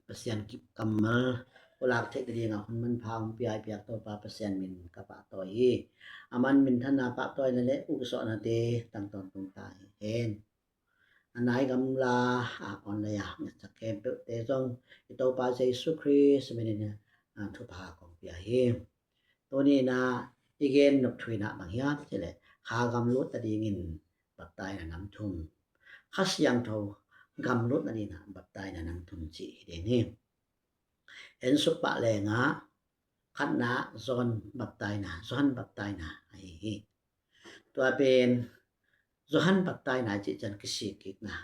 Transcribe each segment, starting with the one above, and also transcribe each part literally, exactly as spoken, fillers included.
Pasian kammal pulak theih nadingah hun manpha hong pia i biak Topa Pasian min ka pahtawi hi. A man minthanna, pahtawina le ukzawhnate tang tawntung ta hi hen. A nai gamla a online a ngetsak khempeuhte zong i Topa Jesu Khrist minin thupha kong pia hi. Tuni in i gen nop thu in bang hiam cih leh, kha gam lut nadingin baptaina nam thum, Kha Siangtho gam lut nadingin baptaina nam thum cih hi ding hi. En suk pah leng ah, khatna Johan baptaina, Johan baptaina ahi hi. Tua pen Johan baptaina i cih ciang kisik kikna,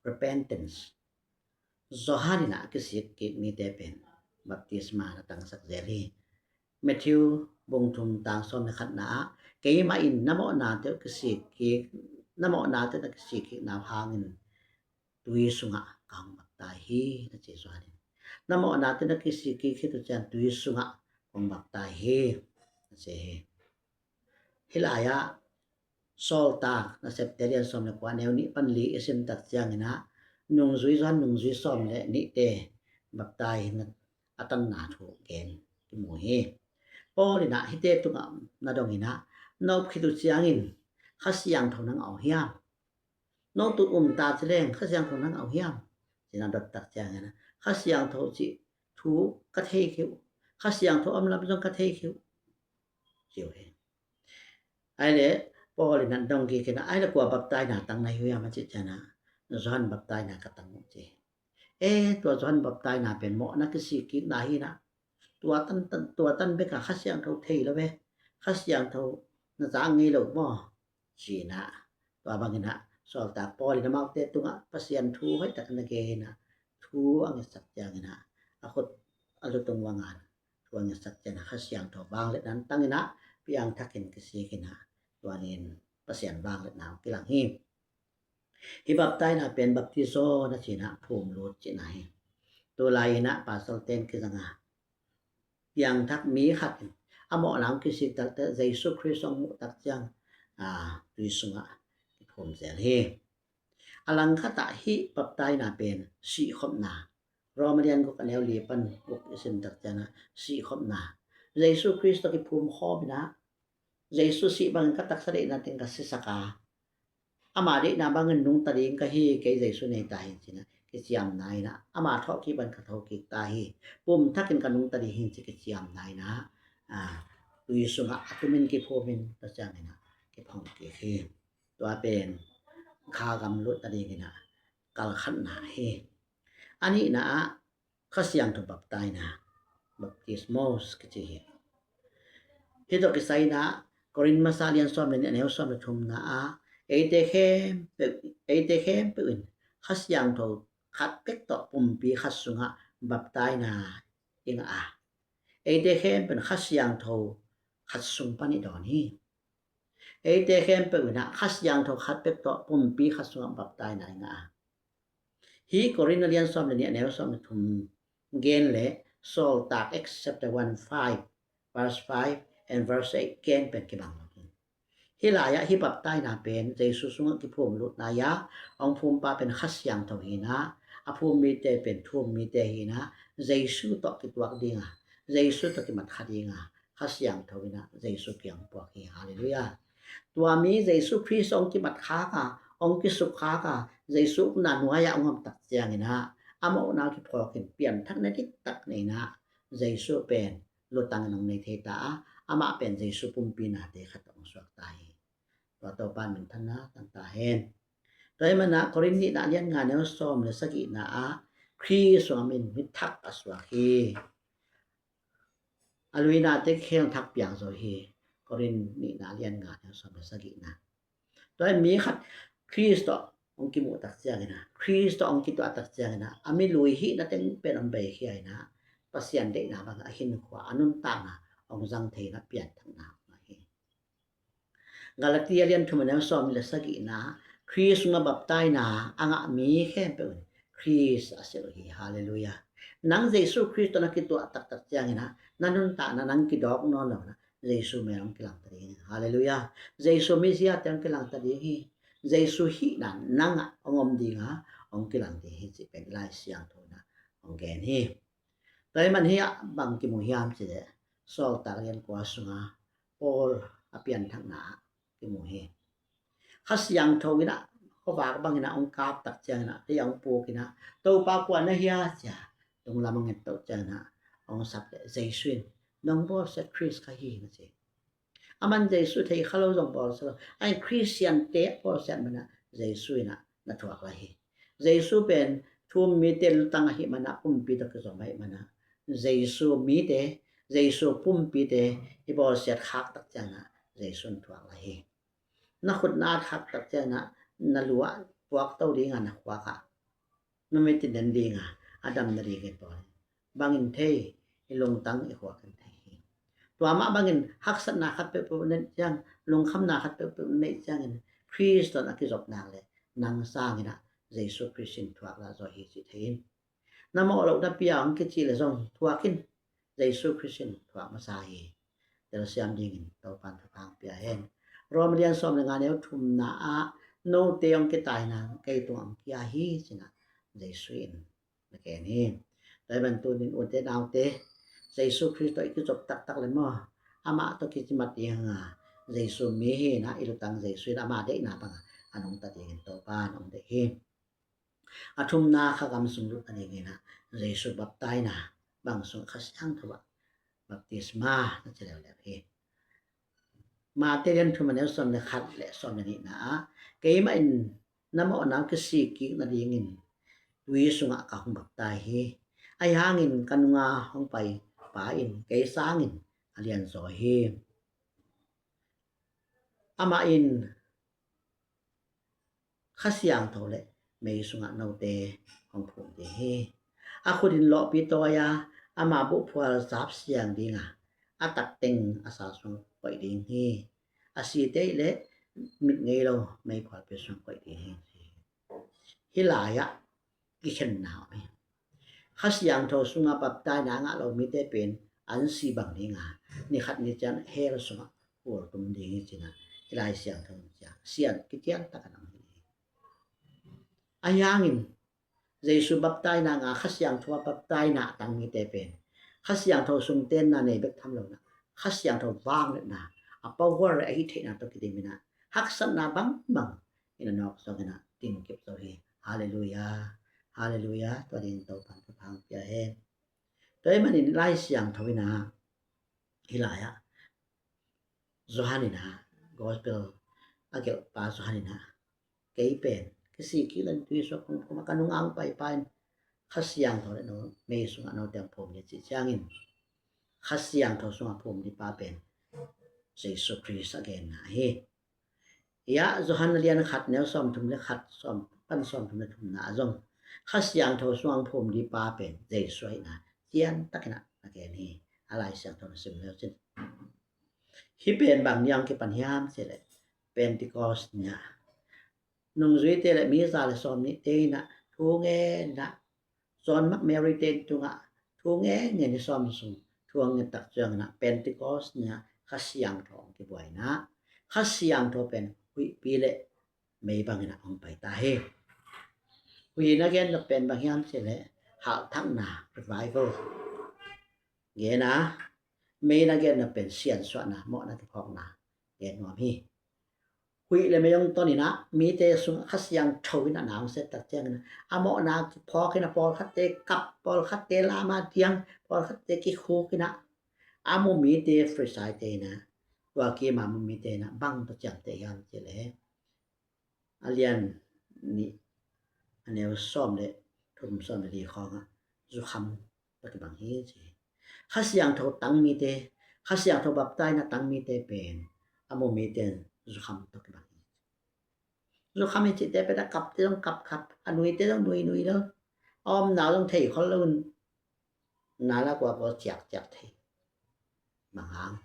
repentance. Johan in a kisik kik mite pen baptisma na tangsak zel hi. Matthew bung thum tang sawm le khatna ah, "Keimah in na mawhnate uh kisik kik, na mawhnate uh na kisik kikna uh hangin tui sungah ka hong baptai hi," na ci Johan in. "Na mawhnate uh na kisik kik khit uh ciang tui sungah ka hong baptai hi," na ci hi. Hih lai-ah Sawltak Nasepte lian sawm le kua, neu nih pan li i sim tak ciangin ah, nungzui, Johan nungzui sawm le nihte baptai na a tanna thu gen kimu hi. Paul in ah hihte tungah na dongin ah, "Na up khit uh ciangin Kha Siangtho na ngah uh hiam? No tu um ta ci leng Kha Siangtho na ngah uh hiam?" ci-in a dot tak ciangin ah, "Kha Siangtho cih thu ka thei kei uh, Kha Siangtho om lam zong ka thei kei uh," ci uh hi. Ai le Paul in a dong kik in ah, "Ai le kua baptaina tang na hi uh hiam?" a cih ciangin ah, "Johan baptaina ka tang uh," ci hi. "Eh, tua Johan baptaina pen mawhna kisik kikna hi in ah, tua tan, tan, tua tan bek a Kha Siangtho thei lo ve, Kha Siangtho na zak ngei lo maw?" ci-in ah, tua bangin ah Sawltak Paul in amaute tungah Pasian thu hoih tak na gen in ah, thu a ngetsak ciangin ah, a khut a lutung vangin thu a ngetsak ciangin ah, Kha Siangtho vangliatna tang in ah, piangthakin kisik in ah, tua ni-in Pasian vangliatna hong kilang hi. Hih baptaina pen baptizo na ci-in ah phum lut cihna hi. Tu lai-in ah pastor ten kizang a, piangthak mi khat in a mawhna hong kisik tak teh, Jesu Khrist hong muh tak ciang, aa, tui sungah kiphum zel hi. A langkhat ah hih baptaina pen sihkhopna, Rom a lian guk a neu li pan guk i sim tak ciangin ah, sihkhopna, Jesu Khrist tawh kiphum khawm in ah, Jesu sih bangin ka taksa deihna teng ka sisak a, ama deihna bangin nungta ding ka hi, kei Jesu nei ta hi ci-in ah kiciamna in ah, ama thawhkik bangin ka thokik ta hi, pumthakin ka nungta ding hi ci kiciamna in ah, aa, tui sungah a tumin kiphumin, tua ciangin ah kiphong kik hi. Tua pen kha gam lut nadingin ah kal khatna hi. A nihna ah Kha Siangtho baptaina, baptismos kici hi. Hih tawh kisai in ah Korin masa lian sawm le nih a neu sawm le thumna ah, eite khempeuh, eite khempeuh in Kha Siangtho khat bek tawh pumpi khat sungah baptaina i ngah a, eite khempeuh in Kha Siangtho khat sung pan i dawn hi. Eite khempeuh in ah Kha Siangtho khat bek tawh pumpi khat sungah baptaina i ngah a. Hih Korin a lian sawm le nih a neu sawm le thum gen le Sawltak Acts chapter one five, verse five and verse eight gen pen kibang lo hi. Hih lai-ah hih baptaina pen Jesu sungah kiphum lut lai-ah hong phumpa pen Kha Siangtho hi in ah, a phum mite pen thu-um mite hi in ah, Jesu tawh kituak ding a, Jesu tawh kimat kha ding a, Kha Siangtho in ah Jesu kiang puak hi. Halleluiah. Tua mi Jesu Khrist hong kimat khak a, hong kisuk khak a, Jesu upna nuai-ah hong om tak ciangin ah, a mawhna kiphawkin pianthakna diktak nei in ah, Jesu pen lutangin hong nei thei ta a, amah pen Jesu pumpi nate khat hong suak ta hi. Tua Topa minthanna tang ta hen. Tua ahih manin ah Korin nihna lian nga neu sawm le sagihna ah, Khrist sungah mi thak a suak hi. A luinate khel thak piang zo hi. Korin nihna lian nga neu sawm le sagihna. Tua hi, mi khat Khrist tawh hong kimuh tak ciangin ah, Khrist tawh hong kituah tak ciangin ah, a mi lui hihna teng pen hong beikhia in ah, Pasian deihna bang a hinkhua, a nuntakna hong zang thei in ah, pianthakna hong ngah hi. Galatia lian thum a neu sawm le sagihna, Khrist sungah baptaina a ngah mi khempeuh in Khrist a silh uh hi. Halleluiah. Nang Jesu Khrist tawh na kituah taktak ciangin ah, na nuntakna nang kidawk nawn lo in ah, Jesu mel hong kilang ta ding hi. Halleluiah. Jesu mizia te hong kilang ta ding hi. Jesu hihna nang ah hong om ding a, hong kilang ding hi cih pen Lai Siangtho in ah hong gen hi. Tua ahih man hih ah bang kimu hiam cih leh Sawltak lian kua sungah Paul a pianthakna ah kimu hi. Kha Siangtho in ah khuavak bangin ah hong kap tak ciangin ah, tei hong puk in ah, Topa kua na hia ci-a lunglam hong et tak ciangin ah hong sap leh Jesu in, nong bawlsiat Khrist ka hi na ci. Aman Jesu thei kha lo zong bawlsia lo. Ahi Khristiante bawlsiat man ah Jesu in ah na thuak lai hi. Jesu pen thu um mite lutang ahih man ah pumpi tawh kizom ahih man ah Jesu mite, Jesu pumpite i bawlsiat khak tak ciangin ah Jesu in thuak lai hi. Na khut na at khak tak ciangin ah na lu ah puak to ding a, na khuak ah na mit in den ding a, a dam nadingin bawl hi. Bangin thei, i lungtang i khuak in thei hi. Tua mah bangin haksatna khat peuhpeuh neih ciang, lungkhamna khat peuhpeuh neih ciangin Khrist tawh a kizop nak leh nang sangin ah Jesu Khrist in thuak lah zaw hi cih thei in. Na mawh loh napi a hong kicih leh zong thuak in, Jesu Khrist in thuak masa hi. Telsiam dingin Topa'n thupha hong pia hen. Rom lian sawm leh nga neu thumna ah, note hong kitainan kei tungah hong kia hi ci-in ah Jesu in na gen hi. Tua ahih man tunin ute naute, Jesu Khrist tawh i kizop taktak leh maw, amah tawh kici mat ding a, Jesu mi hi-in ah i lutang Jesu in amah deihna bangah a nungta dingin Topa'n hong deih hi. A thumna, kha gam sung lut nadingin ah Jesu baptaina, bang sungah Kha Siangtho ah baptisma na ci leuleu hi. Mate lian thum a neu sawm leh khat leh sawm leh nihna ah, keimah in na mawhna hong kisik kik nadingin tui sungah ka hong baptai hi. Ahi hangin ka nunga hong pai pa in kei sangin a lianzaw hi. Amah in Kha Siangtho leh mei sungah note hong phum ding hi. A khut in lawhpi tawi a, ama buhphual zap siang ding a, a tak teng a sa sungah koih ding hi. A site leh mit ngei lo meiphualpi sungah koih ding hi. Hih lai-ah kikhenna om hi. Kha Siangtho sungah baptaina a ngah lo mite pen an si bang ding a, ni khat ni ciang hell sungah kul tum ding hi ci-in ah hih Lai Siangtho in ciang sian kician takin om hi. Ahi hangin Jesu baptaina ngah, Kha Siangtho a baptaina a tang mite pen Kha Siangtho sung tenna nei bek tham lo-in ah, Kha Siangtho vangliatna, a power, a hih theihna tawh kidim in ah haksatna bangbang in a nawk zongin ah dingkip zo hi. Halleluiah. Halleluiah. Tua dingin Topa'n thupha hong pia hen. Tua ahih manin Lai Siangtho in ah hih lai-ah Johan in ah, Gospel a gelhpa Johan in ah, kei pen kisik kik leh tui sungah kong phum a, ka nunga hong pai pa in Kha Siangtho leh no, mei sungah note hong phum ding cih ciangin, Kha Siangtho sungah phum ding pa pen Jesu Khrist a genna hi. Hih ah Johan a lian khat neu sawmthum leh khat, sawm pan sawmthum leh thumna ah zong Kha Siangtho sungah phum ding pa pen Jesu ahihna cian takin ah a gen hi. A Lai Siangtho na sim le uh cin. Hih pen bang ni-a hong kipan hiam cih leh Pentecost ni-a nungzuite leh mi za leh sawmnihte in ah thu ngen in ah, John Mark Mary te tungah thu ngen ngen, ni sawm sung thu hong nget tak ciangin ah Pentecost ni-a Kha Siangtho hong kibuai in ah, Kha Siangtho pen huihpi leh mei bangin ah hong pai ta hi. Huih na gen nop pen bang hiam cih leh halhthakna, revival gen a, mei na gen nop pen siansuahna, mawhna kiphawkna gen nuam hi. Huih leh mei hong ton in ah mite sungah Kha Siangtho in ah na hong set tak ciangin ah, a mawhna kiphawk in ah, pawlkhatte kap, pawlkhatte lam a diang, pawlkhatte kikhuk in ah, a mu mite, Farisaite in ah, tua kim a mu mite in ah bang tawh ciamteh hiam cih leh, a lian nih a neu sawm leh thum, sawm leh li khawng ah zukham tawh kibang hi ci hi. Kha Siangtho tang mite, Kha Siangtho baptaina tang mite pen a mu mite in zukham tawh kibang hi. Zukham i cihte pen a kapte zong kap kap, a nuite zong nui nui lo, a omna zong thei khol lo in, na la kua kua ciak ciak thei. Bang hang,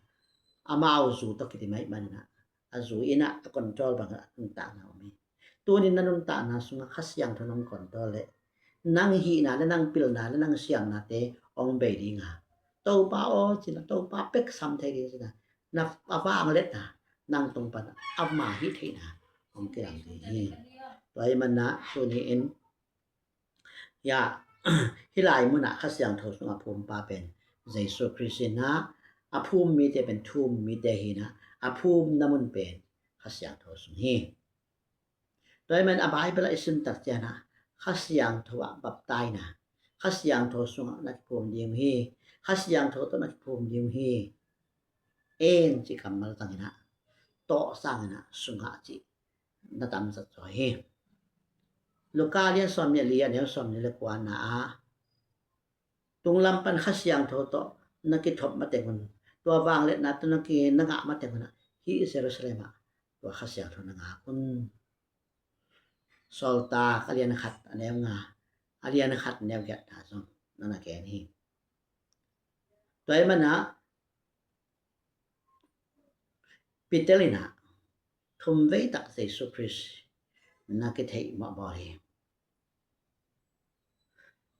amau zu tawh kidim ahih manin ah, a zu in ah a control bangin a nuntakna om hi. Tunin na nuntakna sungah Kha Siangtho in hong control leh, nang hihna leh nang pilna leh nang siamnate hong bei ding a, Topa aw ci-in ah, Topa pek sam thei ding ci-in ah, na a vangliatna, nang tung pan ama hih theihna hong kilang ding hi. Tua ahih manin ah tuni-in, ya, Hih lai munah Kha Siangtho sungah phumpa pen Jesu Khrist in ah, a phum mite pen thu-um mite hi-in ah, a phumna mun pen Kha Siangtho sung hi. Tua ahih manin a Bible ah i sim tak ciangin ah Kha Siangtho ah baptaina, Kha Siangtho sungah na kiphum ding uh hi, Kha Siangtho tawh na kiphum ding uh hi. En cih kammal tangin ah, tawh sangin ah sungah cih na tamzat zaw hi. Luka lian sawmnih le li, a neu sawmnih le kuana ah, tunglam pan Kha Siangtho tawh na kithop mateng un, tua vangliatna tawh na ki, na ngah mateng un ah, hih Jerusalem ah tua Kha Siangtho na ngak un. Sawltak a lian khat a neu nga, a lian khat neu giatna zong na na gen hi. Tua ahih manin ah Peter in ah thumvei tak Jesu Khrist na kitheih mawh bawl hi.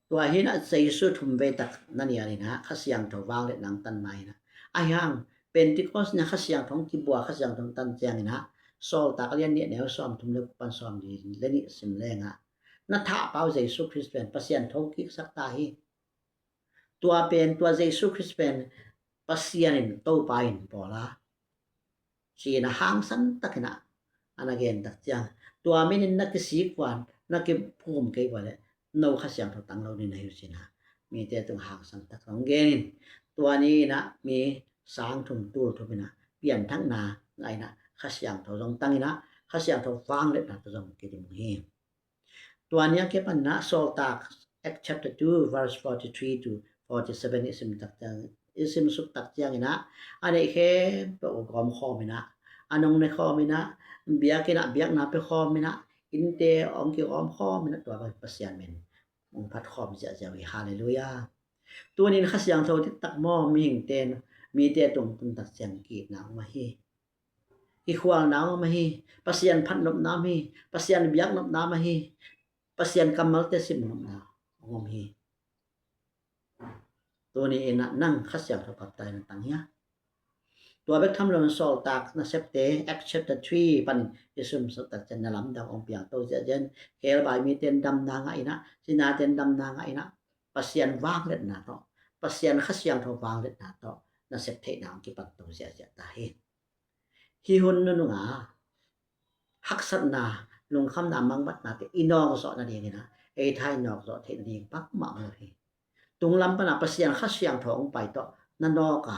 Tua hi-in ah Jesu thumvei tak na nial in ah Kha Siangtho vangliatna hong tan ma-in ah, ahi hang Pentecost ni-a Kha Siangtho hong kibua, Kha Siangtho hong tan ciangin ah, Sawltak a lian nih a neu sawmthum le guk pan sawmli le nih sim leng ah, na thahpa uh Jesu Khrist pen Pasian thokiksak ta hi. Tua pen, tua Jesu Khrist pen Pasian in, Topa in bawl a, ci-in ah hangsan takin ah a na gen tak ciang, tua min in na kisik uh a, na kiphum kei uh a leh, no Kha Siangtho tang lo ding na hi uh ci-in ah mite tungah hangsan tak hong gen in, tua ni-in ah mi sang thum tul thum in ah pianthakna ngah in ah Kha Siangtho zong tang in ah Kha Siangtho vangliatna tawh zong kidim hi. Tua ni a kipan in ah Sawltak, Acts chapter two, verse forty-three to forty-seven i sim tak ciang, i sim suk tak ciangin ah, a neih khempeuh uh gawm khawm in ah, a nong ne khawm in ah, biakinn ah biakna pia khawm in ah, innte hong kigawm khawm in ah, tua bang Pasian min hong phat khawm ziahziah uh hi. Halleluiah. Tuni in Kha Siangtho diktak maw, mihingte, mite tung tun tak ciang ki-itna om ahi, kikhualna om ahi, Pasian phat nopna om hi, Pasian biak nopna om ahi, Pasian kammalte sim nopna om hi. Tuni in ah nang Kha Siangtho baptaina tang hia? Tua bek tham lo in Sawltak Nasepte, Acts chapter three pan i sim suk tak ciang na lamdang hong piang to ziahziah in, khebai mite in damna ngah in ah, sinate in damna ngah in ah, Pasian vangliatna tawh, Pasian Kha Siangtho vangliatna tawh nasep theihna hong kipan to ziahziah ta hi. Hih hun nunung a haksatna, lungkhamna, mangbatnate i nawk zawh nadingin ah, ei tha i nawk zawh theih nading pakmah om lo hi. Tunglam pan a Pasian Kha Siangtho hong pai tawh na nawk a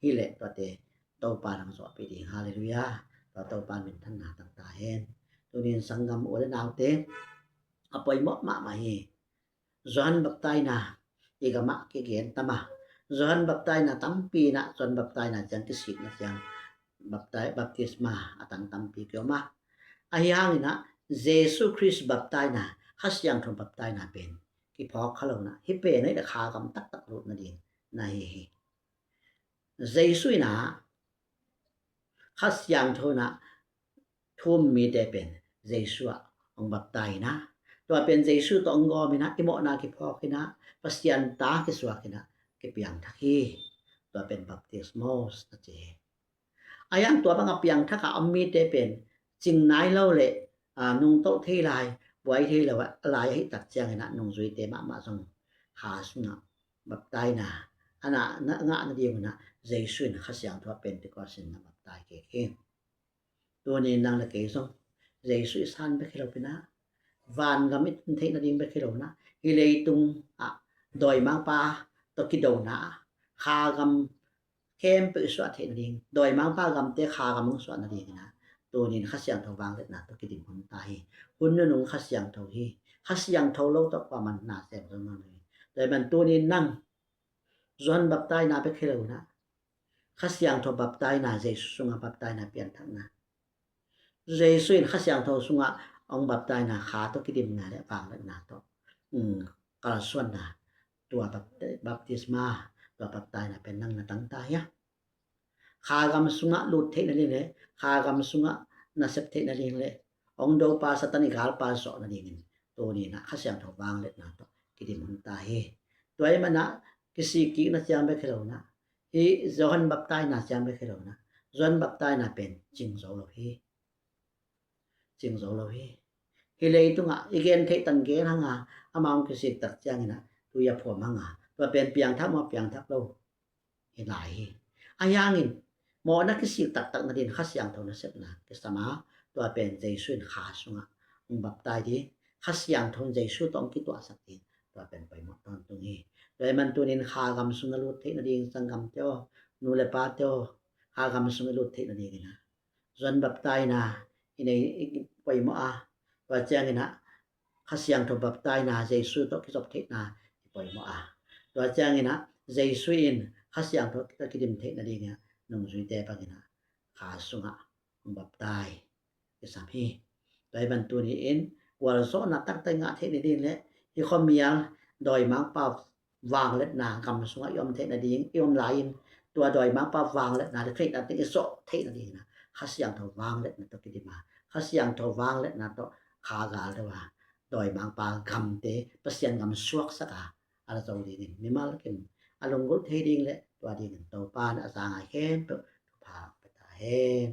hih leh tuate Topa in hong zawhpih ding. Halleluiah. Tua Topa minthanna tang ta hen. Tuni in sanggam u le naute, a poimawh mahmah hi. Johan baptaina i gam ah kigen tam a, Johan baptaina tampi in ah, Johan baptaina ciang kisikna ciang baptai-, baptisma a tang tampi kiom a, ahi hangin ah Jesu Khrist baptaina, Kha Siangtho baptaina pen kiphawk kha lo in ah, hih pen ahih leh kha gam taktak lut nading na hi hi. Jesu in ah, Kha Siangtho in ah thu-um mite pen Jesu ah hong baptai in ah, tua pen Jesu tawh hong gawm in ah, i mawhna kiphawk in ah, Pasian ta kisuak in ah kipiangthak hi. Tua pen baptismos na ci hi. Ahi hang tua bang a piangthak a om mite pen cing nai lo le, aa, nungto thei lai, buai thei lo a lai ahih tak ciangin ah nungzuite mahmah zong kha sungah baptaina a na, na ngah nading un ah Jesu in Kha Siangtho ah Pentecost in na baptai kik hi. Tuni in nang le kei zong Jesu i san bek hi lo pi in ah, vangam i tun theih nading bek hi lo in ah, hih leitung ah dawimangpa tawh kidona ah kha gam khempeuh i suah theih nading, dawimangpa gamte kha gam hong suah nadingin ah, tuni in Kha Siangtho vangliatna tawh kidim hun ta hi. Hun nunung Kha Siangtho hi. Kha Siangtho lo tawh kuaman na sem zo nawn lo hi. Tua ahih man tuni in nang Johan baptaina bek hi lo in ah, Kha Siangtho baptaina, Jesu sungah baptaina, pianthakna, Jesu in Kha Siangtho sungah hong baptaina, kha tawh kidimna le vangliatna tawh, um, kalsuanna, tua bapti-, baptisma, tua baptaina pen nang na tang ta hia? Kha gam sungah lut theih nading le, kha gam sungah nasep theih nading le, hong dopa Satan i galpa zawh nadingin tuni in ah Kha Siangtho vangliatna tawh kidim hun ta hi. Tua ahih man ah kisik kikna ciang bek hi lo in ah, hih Johan baptaina ciang bek hi lo in ah, Johan baptaina pen cing zo lo hi. Cing zo lo hi. Hih leitungah i gen theih tan gen hang a, amah hong kisik tak ciangin ah tui a phuam hang a, tua pen piangthak maw piangthak lo hi lai hi. Ahi hangin mawhna kisil taktak nadin Kha Siangtho nasepna kisam a, tua pen Jesu in Kha sungah hong baptize ding, Kha Siangtho in Jesu tawh hong kituahsak ding, tua pen poimawh tawntung hi. Tua ahih man tunin Kha gam sung na lut theih nading sanggamte aw, nu le pate aw, Kha gam sung i lut theih nadingin ah John baptizena i nei i poimawh a, tua ciangin ah Kha Siangtho baptizena Jesu tawh kizop theihna i poimawh a, tua ciangin ah Jesu in Kha Siangtho tawh kidim theih nadingin ah nungzuite bangin ah Kha sungah hong baptize kisam hi. Tua ahih man tuni-in gualzawhna taktak i ngah theih nading le hih khuamial dawimangpa vangliatna gam sungah i om theih nading, i om lai-in tua dawimangpa vangliatna le theihna teng i zawh theih nadingin ah Kha Siangtho vangliatna tawh kidim a, Kha Siangtho vangliatna tawh Kha gal deuh a, dawimangpa gamte Pasian gam suaksak a, a la zo dingin mimal kim a lunggulh thei ding le tua dingin Topa in a za ngai khempeuh thupha hong pia ta hen.